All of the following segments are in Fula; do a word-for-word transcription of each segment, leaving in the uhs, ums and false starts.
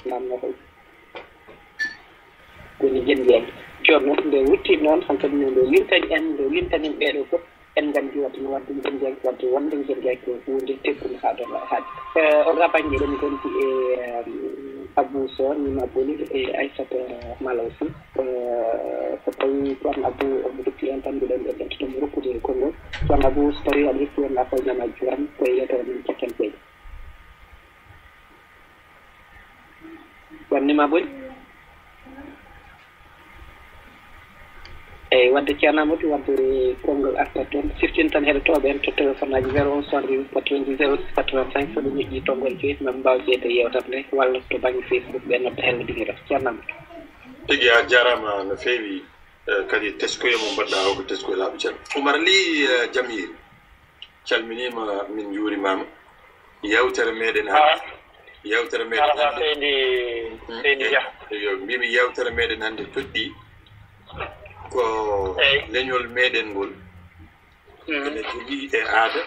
Namno ko woni jenndiyaji. Jooni noon, nde wutti noon, hankadi no nde lintani en, nde lintani en ɓeeɗo fof, en nganndi wadde no wadde jenndiyaji, wadde wonde jenndiyaji ko huunde teddude haa ɗon haa. Eh, on rabañɓe ɗon gonti e, em, Abou Sow, Nima Boli, e Aissata Malo aussi. Eh, so tawi Ceerno Abou omo hetti en tan, mbiɗen ɓe ɓen tomo rokkude konngol. Ceerno Abou, so tawi aɗa hetti en, a faynama juuram, ko e yeewtere men Cekken Koy. Wannde ma boni. Eyyi, wadde Ceerno Amadou, wadde konngol artat toon. Siftin tan heɗotooɓe en to téléphone aji zéro un soixante-dix-huit quatre-vingt-dix zéro six quatre-vingt-cinq, so ɓe ñoƴƴi konngol joyi, maɓe mbaawa jeeyde e yeewtere nde, walla to bannge Facebook, ɓe nodda heen ligginira. Ceerno Amadou. Tigi a jaaraama no feewi, eh, kadi teskoye mo mbaɗɗa o ko teskoye laaɓi cer. Oumar Ly, eh, Jamil, calminiima, min njuurimaama. Yeewtere meɗen hannde, yeewtere meɗen hannde, seydi, mm, seydi Dia. Eyo, mbimi yeewtere meɗen hannde toɗɗi ko leñol meɗen ngol. Mm. Ene jogii e aada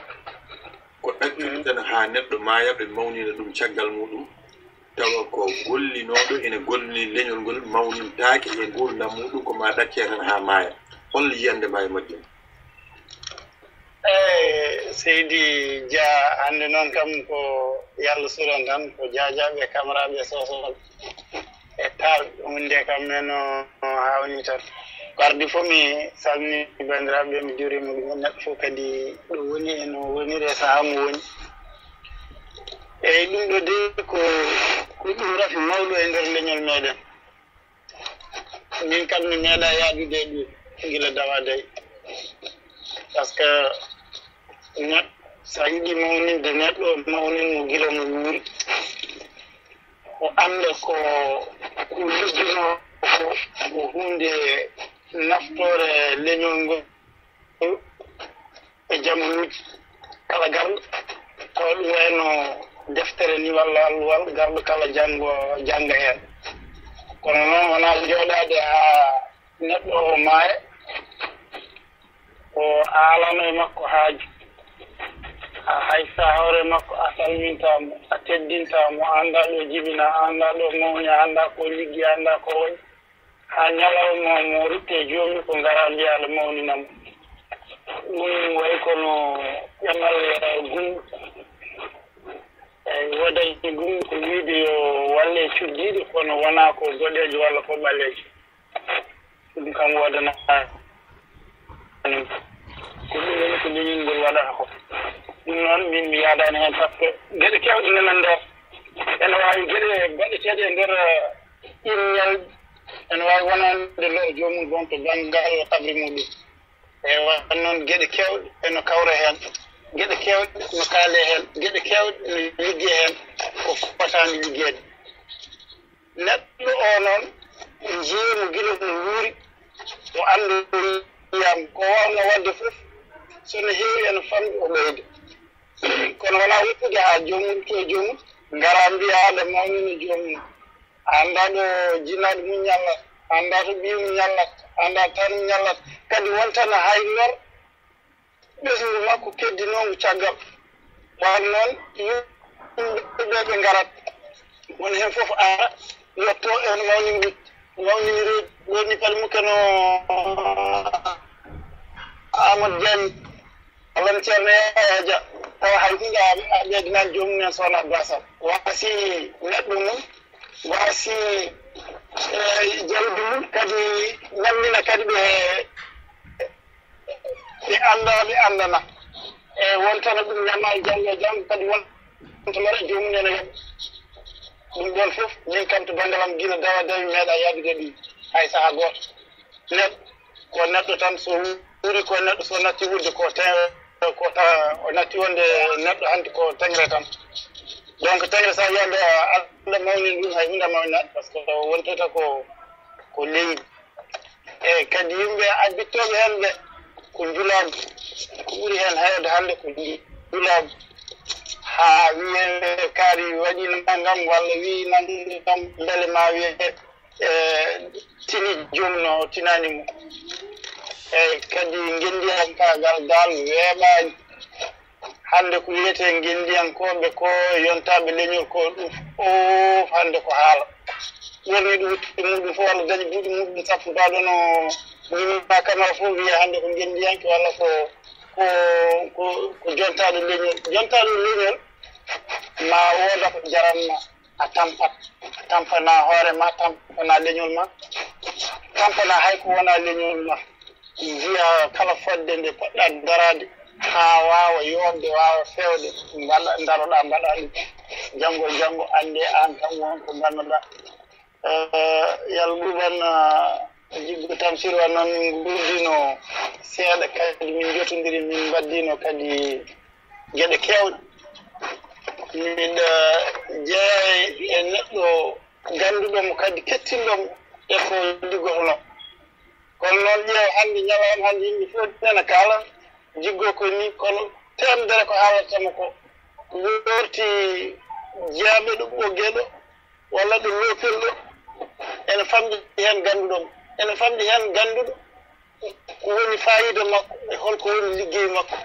ko ɗaccata tan haa neɗɗo maaya, ɓe mawnina ɗum caggal muɗum, tawa ko gollinooɗo ene golli leñol ngol, mawnintaake e nguurndam muɗum, ko ma ɗacce tan haa maaya. Hol yiyannde ma e majjum? Eyi, seydi Dia, hannde noon kam ko Yallah suran tan, ko jaajaaɓe, kamaraaɓe, soosooɓe e taalɓe, ɗum nde kam men o, o haawni tan. Ko ardi fof mi salmini banndiraaɓe, mi juurima ɗum, neɗɗo fof kadi ɗo woni e no woniri e sahaa mo woni. Eyi, ɗum ɗo de ko, ko ɗum rafi mawɗo e nder leñol meɗen. Min kam mi meeɗa yaadude e ɗum gila dawa dey. Par ce que neɗɗo, so a yiɗi mawninde neɗɗo, mawnin mo gila mo wuuri. O annda ko, ko ligginoo ko, ko huunde naftoore leñol ngol e jannguuji. Kala garɗo, tawa ɗum wayno deftere ni walla alluwal, garɗo kala janngo, jannga heen. Kono noon wonaa jooɗaade haa neɗɗo o maaya, o aalano e makko haaju. A haysa hoore makko, a salminta mo, a teddinta mo, a annda ɗo jibina, a annda ɗo mawni, a annda ko liggi, a annda ko waɗi. Haa ñalawma mo rutte joomi ko ngara mbiya aɗa mawnina mo. Ɗum wayi kono ƴamal gumɗo. Eyi, woodani gumɗo ko wiyde yo walle cuddiiɗo, kono wonaa ko boɗeejo walla ko ɓaleejo. Ɗum kam woodanaani. Ko ɗum woni ko leñol ngol waɗata ko. Ɗum noon, min mi yaadaani heen, par ce que geɗe keewɗe nana nder. Ene waawi geɗe baɗeteeɗe e nder, eh, ɗiin ñalɗi, ene waawi wonaande lor joomum boom to banngal qabri muɗum. E waɗ noon geɗe keewɗe ene kawra heen, geɗe keewɗe no kaalee heen, geɗe keewɗe no liggee heen ko fotaani liggeede. Neɗɗo o noon, en njiyii mo gila mo wuuri, o annda ndiyam, ko waawno waɗde fof, so no heewi ene famɗi o ɓeyda. Kono wonaa woppude haa joomum to joomum, ngara mbiya aɗa mawnina joomum. A anndaa ɗo jinnaaɗo mum ñallata, a anndaa to ɓiye mum ñallata, a anndaa tan mum ñallata. Kadi wontana hay lor ɓesngu makko keddinoongu caggal. Ɓaade noon, yimɓe ɓe ɓe ngarat, won heen fof ara, yetto en mawnini, mawnini reedu. Ɗo ni paɗi mukke no Amadou Diagne, walla no Ceerno Yaya Dia, tawa hay huunde a, a ɓeydanaani joomum en so wonaa baasal. Wa si neɗɗo mum, wa si, eh, jawdi mum, kadi nammina kadi ɓe ɓe annda, ɓe anndana. E wontana ɗum ñama e janngo e janngo kadi wonta lora joomum ene yoɓa. Ɗum ɗoon fof, min kam to banngal am gila dawa dawi meeɗa yaadude ɗum hay sahaa gooto. Neɗɗo ko neɗɗo tan, so wuuri ko neɗɗo, so natti wuurde ko te-, ko ta-, o natti wonde neɗɗo hanti ko teŋre tan. Donc teŋre sa yiyande Allah mawnin ɗum hay huunde mawninat, par ce que wontata ko, ko leydi. E kadi yimɓe abbittooɓe heen ɓe ko njulaagu, ko ɓuri heen heewde hannde ko njulaagu. Haa wiyee kaari waɗi nanngam walla wii nanngam, mbele ma wiyee, e, tini joom no tinaani mo. E kadi ngenndi am kaagal daal weeɓaani. Hannde ko wiyetee ngenndiyankooɓe ko e yontaaɓe leñol ko ɗum fof hannde ko haala. Ɓurni ɗum wutte muɗum fof walla dañi buuɗi muɗum sappo mbaɗono ñimma kamara fof wiya hannde ko ngenndiyanke walla ko ko ko ko jontaaɗo leñol. Jontaaɗo leñol ma wooda ko jaranma a tampat, a tampana hoore ma, tampana leñol ma, tampana hay ko wona leñol ma. Njiya kala fodde nde poɗɗa daraade haa waawa yooɗde, waawa feewde, mbaɗa daroɗa mbaɗa ɗum. Janngo e janngo annde aan kam won ko mbannoɗa. Yalla ɓuuɓan. Jiggo Tamsir wa noon min nguurdino seeɗa kadi min njotondiri min mbaddino kadi geɗe keewɗe. Miɗa jeyaa e neɗɗo gannduɗo mo kadi kettinɗo mo e ko liggotono. Kono noon ƴeew hannde ñalawma hannde yimɓe fof nena kaala jiggo ko ni kono teemdere ko haalatamo ko worti jeyaɓe ɗo ɓoggeɗo walla ɗo loopirɗo ene famɗi heen gannduɗo mo ene famɗi heen gannduɗo ko woni fayida makko e holko woni liggey makko.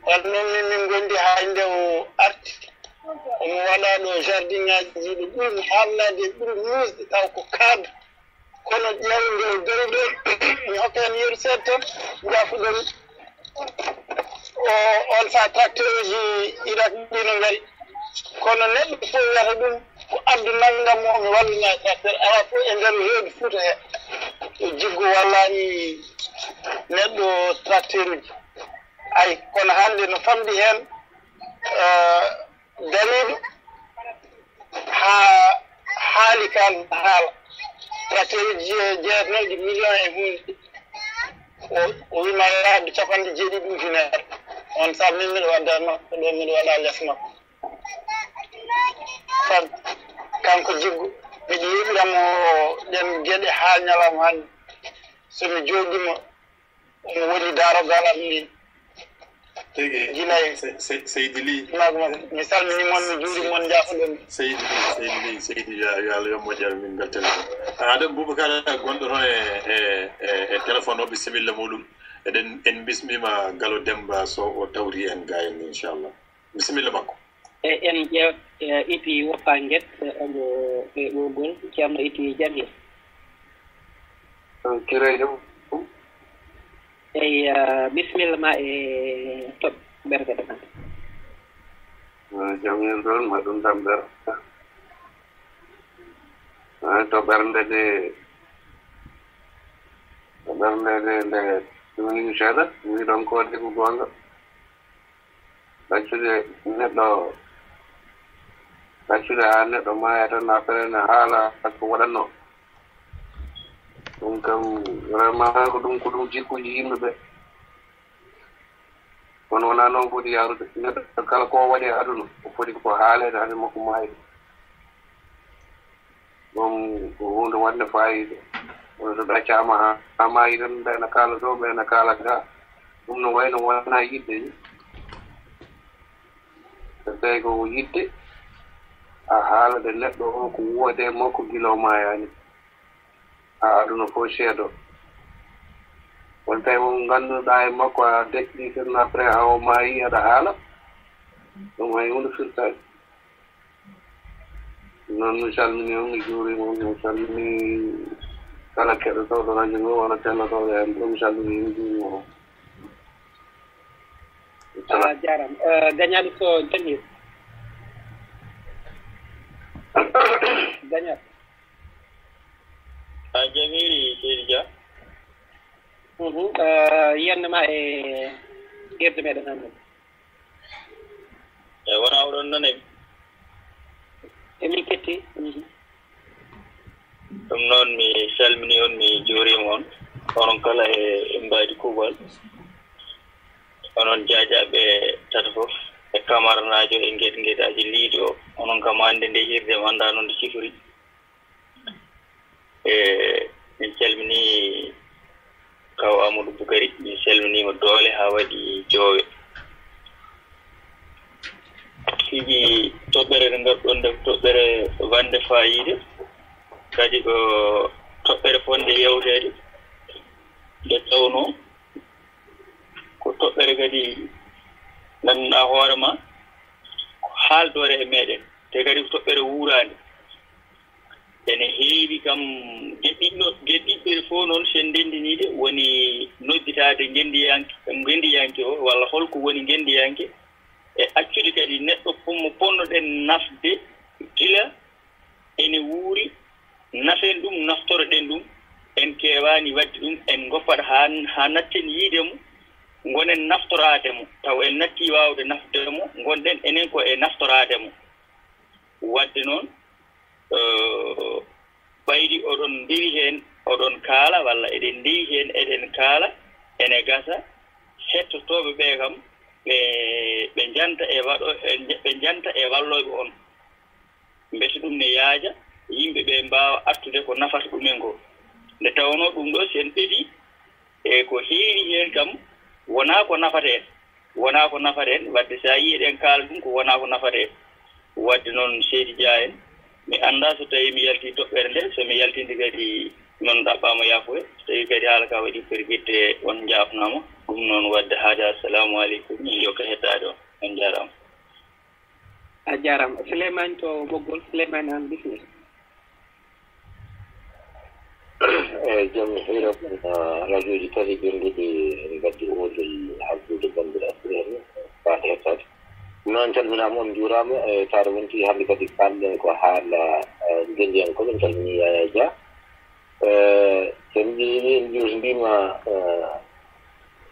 Wano noon min min gondi haa nde o arti omo waɗa ɗo jardin ngaji ɗiɗo ɓuri haalnade e ɓuri muusde taw ko cadre. Kono ƴeew nde o dari ɗo mi hokka heen yeru seeɗa tan njafuɗon o on sa tracteur uji irak ɗino ngari. Kono neɗɗo fof wiyata ɗum ko addu nanngam o mi wallina e tracteur ala fof e nder reedu fuuta he. Jiggo wallani neɗɗo tracteur uji. Ay kono hannde no famɗi heen dariiɗo haa haali kan haala. Tracteur uji jeetnooji million e huunde. O wima yaade capanɗe jeeɗiɗi ujunere. On saabu min miɗo wadda makko ɗo miɗo waɗa les makko. Tan kanko jiggo miɗo yeɓira mo ɗen geɗe haa ñalawma hannde. So mi jooɗima omo woni darogal am min. Tigi. Gila e Se- Se- seydi li. Magu magu mi salmini mon mi juuri mon jaafoɗon. Seydi li, seydi li, seydi ya yo allah yo moƴƴere min beltani. Adam boubacar gonɗo toon e e e e téléphone o bisimilla muɗum. Eɗen en bismima galo demba so o tawti en ga en inchallah. Bisimilla makko. E en ƴeew e iti woppa nget e omo e ɓoggol ceerno iti jam he. Kirejo. Eyi bisimilla ma e toɓɓere nde ɗo. Jam yirgol ma ɗum tan ɓerɗe. To ɓernde nde to ɓernde nde nde ɗumini seeɗa wiɗon koode ko goonga. Ɗaccude neɗɗo ɗaccude haa neɗɗo maaya tan après ne haala ko waɗatnoo. Ɗum kam vraiment ko ɗum ko ɗum jikkuuji yimɓe ɓe. Kono wonaa noon foti yaarude neɗɗo kala ko waɗi e aduna o foti ko haaleede hade makko maayde. Ɗum ko huunde wonde faayiida. Kono so ɗaccaama haa maayi tan ɓe na kaala ɗo ɓe na kaala ga. Ɗum no wayno wonaa yiɗde ni. So tawi ko yiɗde a haalade neɗɗo o ko woodi e makko gila o maayaani. Haa aduna fof seedo. Won tawi won ngannduɗaa e makko a deƴƴi tan après haa o maayi aɗa haala. Ɗum hay huunde firtaani. Noon mi salmini on mi juurima on mi salmini kala keɗotooɗo radio ngo walla tellotooɗo en ɗo mi salmini mi juurima on. A jarama. Gañaaɗo so jamir. Gañaaɗo. A jamiri seydi dia. Yiyannde ma e hirde meɗen hannde. E wona oɗon nane. Emin ketti. Ɗum noon mi salmini on mi juurima on onon kala e mbaydi kuuɓal. Onon jaajaaɓe tata fof e kamaranaajo e ngeɗ ngeɗaaji liiɗi o onon kam hannde nde hirde mi anndaa noon nde sifori. E min calminii kaw Amadou Boukari, min calminiima doole haa waɗi joowe. Tigi toɓɓere nde ngarɗon nde ko toɓɓere wande faayiida, kadi ko toɓɓere fotnde yeewteede nde tawnoo ko toɓɓere kadi Ngannduɗaa hoore ma ko haaldoore e meeɗen, te kadi ko toɓɓere wuuraande. Ene heewi kam, geɗɗiɗɗo, geɗɗiɗɗere fof noon, so en ndenndinii ɗe, woni nodditaade ngenndiyanke, ngenndiyanke o, walla holko woni ngenndiyanke, e accude kadi neɗɗo fof mo ponnoɗen nafde gila ene wuuri, nafen ɗum, naftoroɗen ɗum, en keewaani waɗde ɗum, en ngoppat haa, haa natten yiide mo, ngonen naftoraade mo, taw en nattii waawde nafde mo, ngonɗen enen ko e naftoraade mo. Waɗde noon, eh, ɓayri oɗon ndewi heen, oɗon kaala, walla eɗen ndewi heen, eɗen kaala, ene gasa, hettotooɓe ɓee kam, ɓe, ɓe njanta e waɗo-, ɓe njanta e wallooɓe on. Mbete ɗum ne yaaja, yimɓe ɓe mbaawa artude ko nafata ɗumen ko. Nde tawnoo ɗum ɗo, so en ɓetii, e ko heewi heen kam, wonaa ko nafata en, wonaa ko nafata en, waɗde so a yii eɗen kaala ɗum, ko wonaa ko nafata en. Waɗde noon, Seydi Dia en, mi anndaa so tawii mi yaltii toɓɓere nde, so mi yaltinde kadi, noon ɗaɓɓaama yaafuya, so tawii kadi haala ka waɗi pergitte, on njaafnaama. Ɗum noon, waɗde haade, assalamu aleykum, min njokka hettaade on, on njaaraama. A jaaraama. Souleymane to Ɓoggol, Souleymane aan, bismilla. Eeyi, joom hiire, rajooji tati gonɗi ɗi mbaddi oolol habdude banndiraaɓe ɓe heen, faati hettaade. Noon calminaama, on njuuraama, e taare wonti hannde kadi kaalɗen ko haala, eh, ngenndiyankooɓe, en calminii Yaya Dia. Eh, so en ƴeewi, en ƴeewtindiima, eh,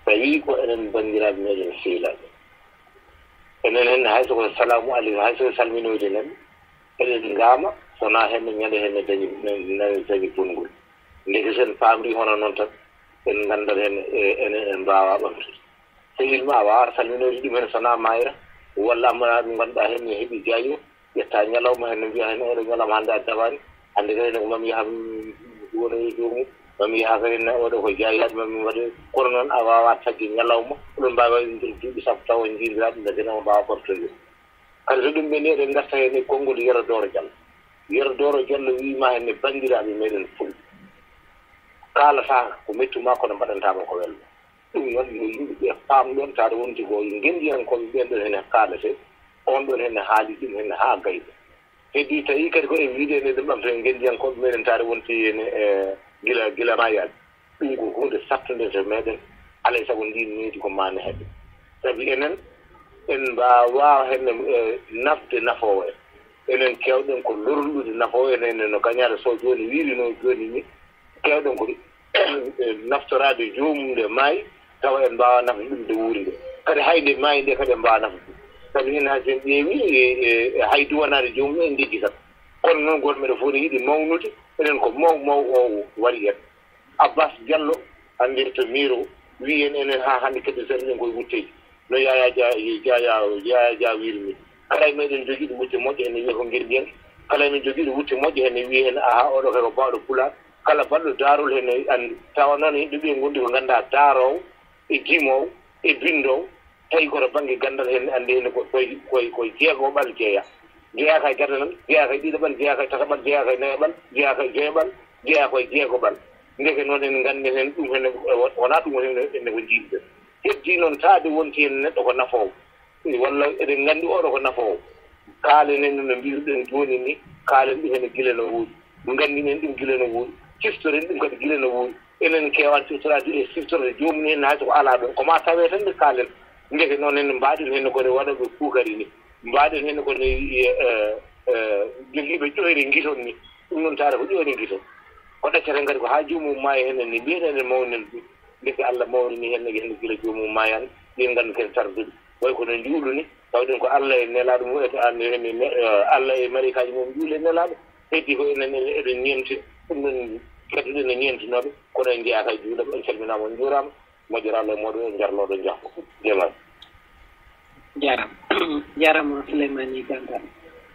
tawi ko enen banndiraaɓe meeɗen sehilaaɓe. Enen heen hay so ko salaamu aleykum, hay so ko salminoyde nan, eɗen ngaama, so wonaa heen no ñande heen no dañi, no, no dañi bonngol. Ndeke so en paamri hono noon tan, en nganndat heen, e, enen en mbaawaa ɓamtude. Sehil ma a waawaa salminoyde ɗum heen so wonaa maayra, walla amma ɗum ngannduɗaa heen ne heɓi jaayo, ƴetta ñalawma heen, no mbiya heen, "Oɗo ñalawma hannde a dawaani, hannde kadi ne ko mami yaha mi wonoyo joomum, mami yaha kadi ne oɗo ko jaayaɗo, mami waɗe." Kono noon a waawaa tagde ñalawma, oɗon mbaawi waɗde duuɓi sappo tawa on njiidiraa ɗum, ndeke ne on mbaawaa ɓamtoyde. Kadi so ɗum ɓenni, eɗen ngarta heen e konngol Yero Dooro Jallo. Yero Dooro Jallo wiyi ma heen ne banndiraaɓe meeɗen Fulɓe, kaalataaka ko mettu ma, kono mbaɗantaa ma ko welma. Ɗum noon, yo yimɓe ɓe paam ɗoon, taade wonti ko ngenndiyankooɓe ɓeen ɗoon heen kaalete, oon ɗoon heen haali ɗum heen haa gayna. Heddii tawi kadi ko e wiide ene ɗum ɓamta ngenndiyankooɓe meeɗen, taade wonti heen e gila, gila maayaade. Ɗum ko huunde sattunde to meeɗen, alaa e sago ndiin needi ko maa ne heɓe. Sabi enen, en mbaawaa heen, eh, nafde nafoowo en. Enen keewɗen ko lorlude nafoowo en, enen no Gañaaɗo Sow jooni wiiri noo jooni ni, keewɗen ko naftoraade joomum nde maayi, tawa en mbaawaa nafde ɗum nde wuuri nde. Kadi hay nde maayi nde kadi en mbaawaa nafde ɗum. Sabi heen hay so en ƴeewi, e, e, e hay duwanaade joomum en njejjitat. Kono noon gooto meɗen fof ne yiɗi mawnude, enen ko maw maw o wari en. Abbas Diallo, hannde to Miro, wiyi en enen haa hannde kadi so eɗen koye wutteeji. No Yaya Dia, Yaya, Yaya Dia wiiri ni. Kala e meɗen jogiiɗo wutte moƴƴo ene wiya ko ngenndiyanke. Kala e men jogiiɗo wutte moƴƴo ene wiya heen, "Aha, oɗo kay ko baawɗo Pulaar." Kala baɗɗo daarol heen anndi. Tawa noon yimɓe ɓe ngondi ko nganndaa daaroowo e jimoowo e binndoowo. Tawi koto bannge ganndal heen, anndi heen ko, koye, koye, koye jeegoɓal jeeya. Jeeya ka e gadanal, jeeya ka e ɗiɗaɓal, jeeya ka e tataɓal, jeeya ka e nayaɓal, jeeya ka e joyaɓal, jeeya ko e jeegoɓal. Ndeke noon en ngannden heen ɗum heen, wonaa ɗum heen enne ko njiiɗuɗen. Heddii noon taade wonti heen neɗɗo ko nafoowo. Walla eɗen nganndi oɗo ko nafoowo. Kaalen en no mbiruɗen jooni ni, kaalen ɗum heen gila no woodi. Nganndinen ɗum gila no woodi. Ciftoren ɗum kadi gila no woodi. Enen keewan ciftoraade e siftorde joomum en hay so ko alaa ɗoon. Ko maa tawee tan nde kaalen. Ndeke noon en mbaaɗen heen ko ne waɗooɓe puukari ni. Mbaaɗen heen ko ne, eh, eh, jogiiɓe ƴoyre ngiton ni. Ɗum noon taata ko ƴoyre ngiton. Ko ɗaccata kadi ko haa joomum maaya heen ne mbiyen enen mawnen ɗum. Ndeke Allah mawrini heen ne, heen gila joomum maayan. Yen nganndu ken sardude. Way ko no njuulu ni. Tawɗen ko Allah e nelaaɗo mum, e to an heen ne, eh, Allah e maleykaaji mum njuule nelaaɗo. Heddi ko enen, enen eɗen ñeemti. Ɗum noon kedduɗen no ñeemtinooɓe. Kono en njeyaaka e juulde, en calminaama, on njuuraama. Moƴƴere Allah e mooɗon, en njarlooɗo njaafo. Jamal. Jaaraama. Jaaraama Souleymani Ganda.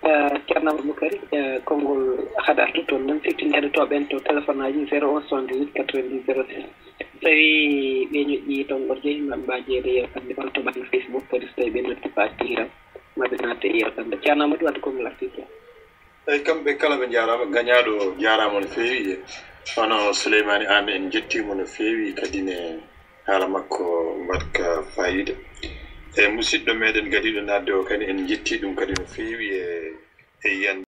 Eh, Ceerno Amadou Boukari, eh, konngol haɗa artu toon noon, siftin heɗotooɓe en to téléphone aji zéro un soixante-dix-huit quatre-vingt-dix zéro six. So tawii ɓe ñoƴƴii tonngorje, maɓe mbaaw jeyeede e yeewtere nde, kono to bannge Facebook kadi, so tawii ɓe noddi paati hiram, maɓe naata e yeewtere nde. Ceerno Amadou, wadde konngol artu toon. Eyi, kamɓe kala ɓe njaaraama, gañaaɗo jaaraama no feewi. Hono Souleymani Anne, en njettii mo no feewi, kadi ne haala makko mbaɗka faayiida. E musidɗo meɗen gadiiɗo naatde o kadi, en njetti ɗum kadi no feewi e, e yiyannde.